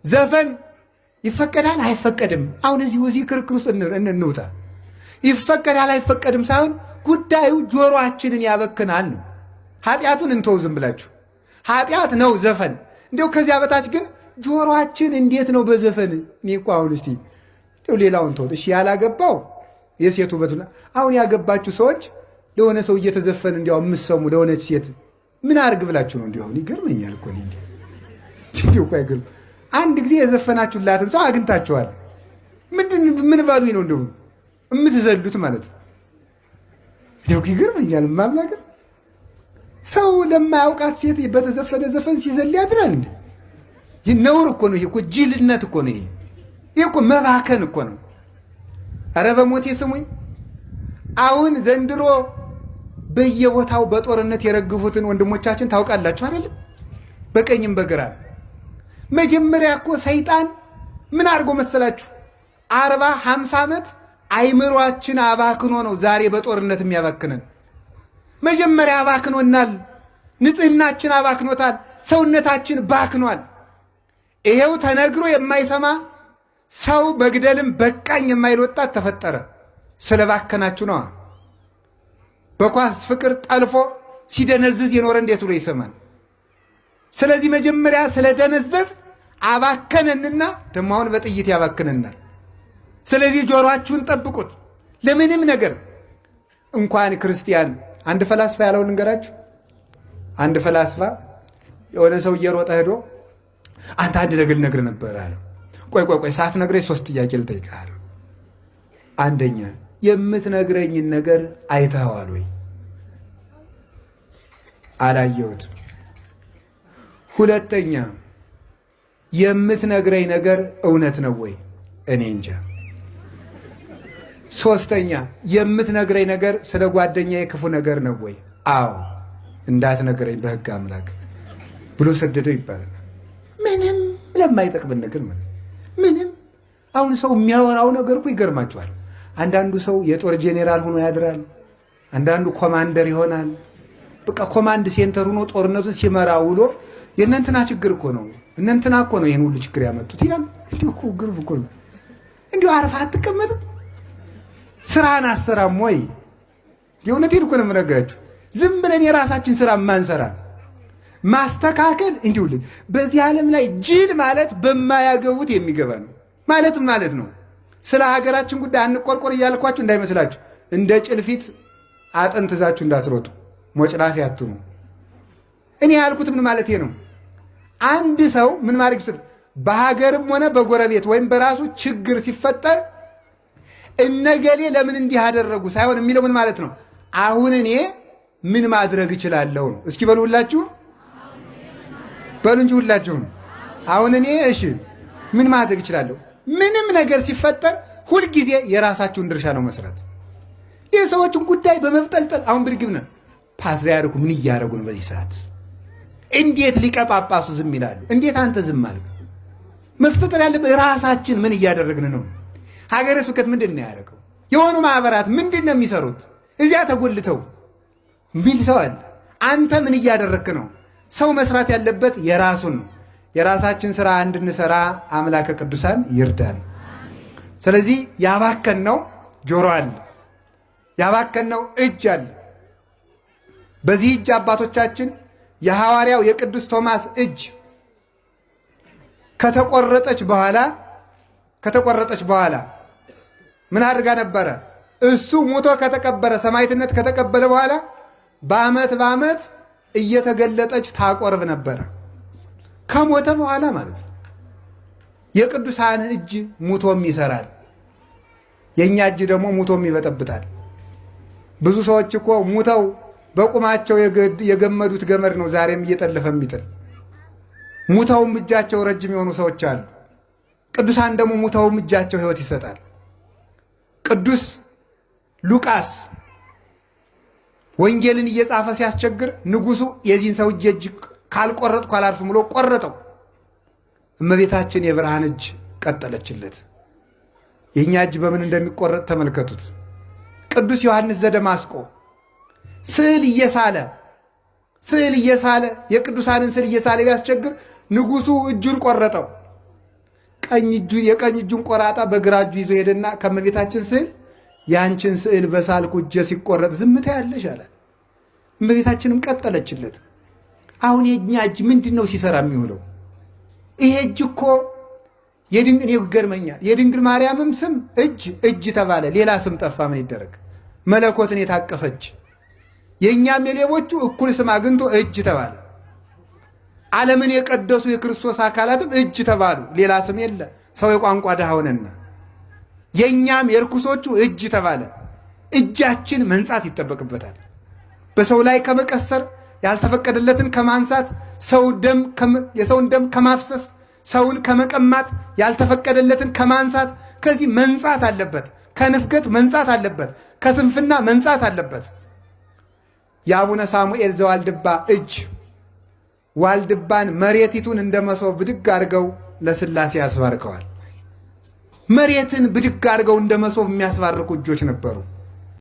ዘፈን ይፈቀዳል አይፈቀድም? አሁን እዚህ ክርክር ውስጥ እንውጣ። ይፈቀዳል አይፈቀድም ሳይሆን ጉዳዩ ጆሮአችንን ያበክናል ነው። ኃጢአቱን እንተው ዝም ብላችሁ ኃጢአት ነው ዘፈን። እንዲያው ከዚያ በታች ግን ጆሮአችን እንዴት ነው በዘፈን? እኔ እኮ አሁን እስቲ እንዲያው ሌላውን ተውት እሺ። ያላገባው የሴት ውበቱ፣ አሁን ያገባችሁ ሰዎች ለሆነ ሰው እየተዘፈን እንዲያው የምትሰሙ ለሆነች ሴት ምን አርግ ብላችሁ ነው? እንዲያው አሁን ይገርመኛል እኮ እኔ እንዲሁ እኮ አይገርም። አንድ ጊዜ የዘፈናችሁላትን ሰው አግኝታችኋል። ምንድን ምን ባሉኝ ነው እንደው የምትዘሉት ማለት ነው። እንዲያው ይገርመኛል። ማምላክ ሰው ለማያውቃት ሴት በተዘፈነ ዘፈን ሲዘል ያድራል እንዴ? ይህ ነውር እኮ ነው። ይሄ እኮ ጅልነት እኮ ነው። ይሄ እኮ መባከን እኮ ነው። ኧረ በሞቴ ስሙኝ። አሁን ዘንድሮ በየቦታው በጦርነት የረግፉትን ወንድሞቻችን ታውቃላችሁ አይደለም? በቀኝም በግራም። መጀመሪያ እኮ ሰይጣን ምን አድርጎ መሰላችሁ? 40 50 ዓመት አይምሯችን አባክኖ ነው ዛሬ በጦርነት የሚያባክነን። መጀመሪያ አባክኖናል። ንጽህናችን አባክኖታል። ሰውነታችን ባክኗል። ይሄው ተነግሮ የማይሰማ ሰው መግደልም በቃኝ የማይል ወጣት ተፈጠረ። ስለባከናችሁ ነዋ። በኳስ ፍቅር ጠልፎ ሲደነዝዝ የኖረ እንዴት ብሎ ይሰማል? ስለዚህ መጀመሪያ ስለደነዘዝ አባከነንና ደግሞ አሁን በጥይት ያባክነናል። ስለዚህ ጆሮአችሁን ጠብቁት ለምንም ነገር። እንኳን ክርስቲያን አንድ ፈላስፋ ያለውን ልንገራችሁ። አንድ ፈላስፋ የሆነ ሰው እየሮጠ ሄዶ አንተ አንድ ነገር ልነግርህ ነበር አለው። ቆይ ቆይ ቆይ ሳትነግረኝ ሶስት ጥያቄ ልጠይቅህ አለው። አንደኛ የምትነግረኝን ነገር አይተኸዋል ወይ? አላየሁትም። ሁለተኛ የምትነግረኝ ነገር እውነት ነው ወይ? እኔ እንጃ። ሶስተኛ የምትነግረኝ ነገር ስለ ጓደኛዬ ክፉ ነገር ነው ወይ? አዎ፣ እንዳትነግረኝ በሕግ አምላክ ብሎ ሰደደው ይባላል። ምንም ለማይጠቅምን ነገር ማለት ምንም። አሁን ሰው የሚያወራው ነገር እኮ ይገርማቸዋል። አንዳንዱ ሰው የጦር ጄኔራል ሆኖ ያድራል። አንዳንዱ ኮማንደር ይሆናል። በቃ command center ሆኖ ጦርነቱን ሲመራ ውሎ የእነንትና ችግር እኮ ነው፣ እነንትና እኮ ነው ይህን ሁሉ ችግር ያመጡት ይላል። እንዲሁ እኮ ግርም እኮ ነው። እንዲሁ አርፈህ አትቀመጥም? ስራን አሰራም ወይ? የእውነቴን እኮ ነው የምነግራችሁ። ዝም ብለን የራሳችን ስራ ማንሰራ ማስተካከል እንዲሁ በዚህ ዓለም ላይ ጅል ማለት በማያገቡት የሚገባ ነው ማለትም ማለት ነው። ስለ ሀገራችን ጉዳይ አንቆርቆር እያልኳችሁ እንዳይመስላችሁ። እንደ ጭልፊት አጥንት ይዛችሁ እንዳትሮጡ፣ ሞጭላፊ አትኑ። እኔ ያልኩት ምን ማለት ነው? አንድ ሰው ምን ማድረግ ይችላል? በሀገርም ሆነ በጎረቤት ወይም በራሱ ችግር ሲፈጠር እነገሌ ለምን እንዲህ አደረጉ ሳይሆን የሚለው ምን ማለት ነው? አሁን እኔ ምን ማድረግ እችላለሁ ነው። እስኪ በሉ ሁላችሁ በሉ እንጂ ሁላችሁም። አሁን እኔ እሺ ምን ማድረግ እችላለሁ? ምንም ነገር ሲፈጠር ሁልጊዜ የራሳችሁን ድርሻ ነው መስራት። የሰዎችን ጉዳይ በመብጠልጠል አሁን ብድግም ነው። ፓትርያርኩ ምን እያደረጉ ነው በዚህ ሰዓት? እንዴት ሊቀ ጳጳሱ ዝም ይላሉ? እንዴት አንተ ዝም አልክ? መፈጠር ያለበት ራሳችን ምን እያደረግን ነው? ሀገረ ስብከት ምንድን ነው ያደረገው? የሆኑ ማህበራት ምንድን ነው የሚሰሩት? እዚያ ተጎልተው ሚል ሰው አለ። አንተ ምን እያደረግክ ነው? ሰው መስራት ያለበት የራሱን ነው። የራሳችን ስራ እንድንሰራ አምላከ ቅዱሳን ይርዳን። ስለዚህ ያባከን ነው ጆሮ አለ፣ ያባከን ነው እጅ አለ። በዚህ እጅ አባቶቻችን የሐዋርያው የቅዱስ ቶማስ እጅ ከተቆረጠች በኋላ ከተቆረጠች በኋላ ምን አድርጋ ነበረ? እሱ ሞቶ ከተቀበረ ሰማዕትነት ከተቀበለ በኋላ በዓመት በዓመት እየተገለጠች ታቆርብ ነበረ። ከሞተ በኋላ ማለት ነው። የቅዱሳን እጅ ሙቶም ይሰራል። የእኛ እጅ ደግሞ ሙቶም ይበጠብጣል። ብዙ ሰዎች እኮ ሙተው በቁማቸው የገመዱት ገመድ ነው ዛሬም እየጠለፈ የሚጥል። ሙተውም እጃቸው ረጅም የሆኑ ሰዎች አሉ። ቅዱሳን ደግሞ ሙተውም እጃቸው ሕይወት ይሰጣል። ቅዱስ ሉቃስ ወንጌልን እየጻፈ ሲያስቸግር ንጉሱ የዚህን ሰው እጅ ካልቆረጥኩ አላርፍም ብሎ ቆረጠው። እመቤታችን የብርሃን እጅ ቀጠለችለት። የእኛ እጅ በምን እንደሚቆረጥ ተመልከቱት። ቅዱስ ዮሐንስ ዘደማስቆ ስዕል እየሳለ ስዕል እየሳለ የቅዱሳንን ስዕል እየሳለ ቢያስቸግር ንጉሱ እጁን ቆረጠው። ቀኝ እጁ የቀኝ እጁን ቆራጣ በግራ እጁ ይዞ ሄደና ከእመቤታችን ስዕል ያንቺን ስዕል በሳልኩ እጄ ሲቆረጥ ዝምታ ያለሽ አላት። እመቤታችንም ቀጠለችለት። አሁን የእኛ እጅ ምንድን ነው ሲሰራ የሚውለው? ይሄ እጅ እኮ የድንግል ይገርመኛል። የድንግል ማርያምም ስም እጅ እጅ ተባለ፣ ሌላ ስም ጠፋ። ምን ይደረግ? መለኮትን የታቀፈች የእኛም የሌቦቹ እኩል ስም አግኝቶ እጅ ተባለ። ዓለምን የቀደሱ የክርስቶስ አካላትም እጅ ተባሉ፣ ሌላ ስም የለ። ሰው የቋንቋ ድሃ ሆነና የእኛም የርኩሶቹ እጅ ተባለ። እጃችን መንጻት ይጠበቅበታል። በሰው ላይ ከመቀሰር ያልተፈቀደለትን ከማንሳት፣ የሰውን ደም ከማፍሰስ፣ ሰውን ከመቀማት፣ ያልተፈቀደለትን ከማንሳት ከዚህ መንጻት አለበት። ከንፍገት መንጻት አለበት። ከስንፍና መንጻት አለበት። የአቡነ ሳሙኤል ዘዋልድባ እጅ ዋልድባን መሬቲቱን እንደ መሶብ ብድግ አድርገው ለስላሴ ያስባርከዋል። መሬትን ብድግ አድርገው እንደ መሶብ የሚያስባርኩ እጆች ነበሩ።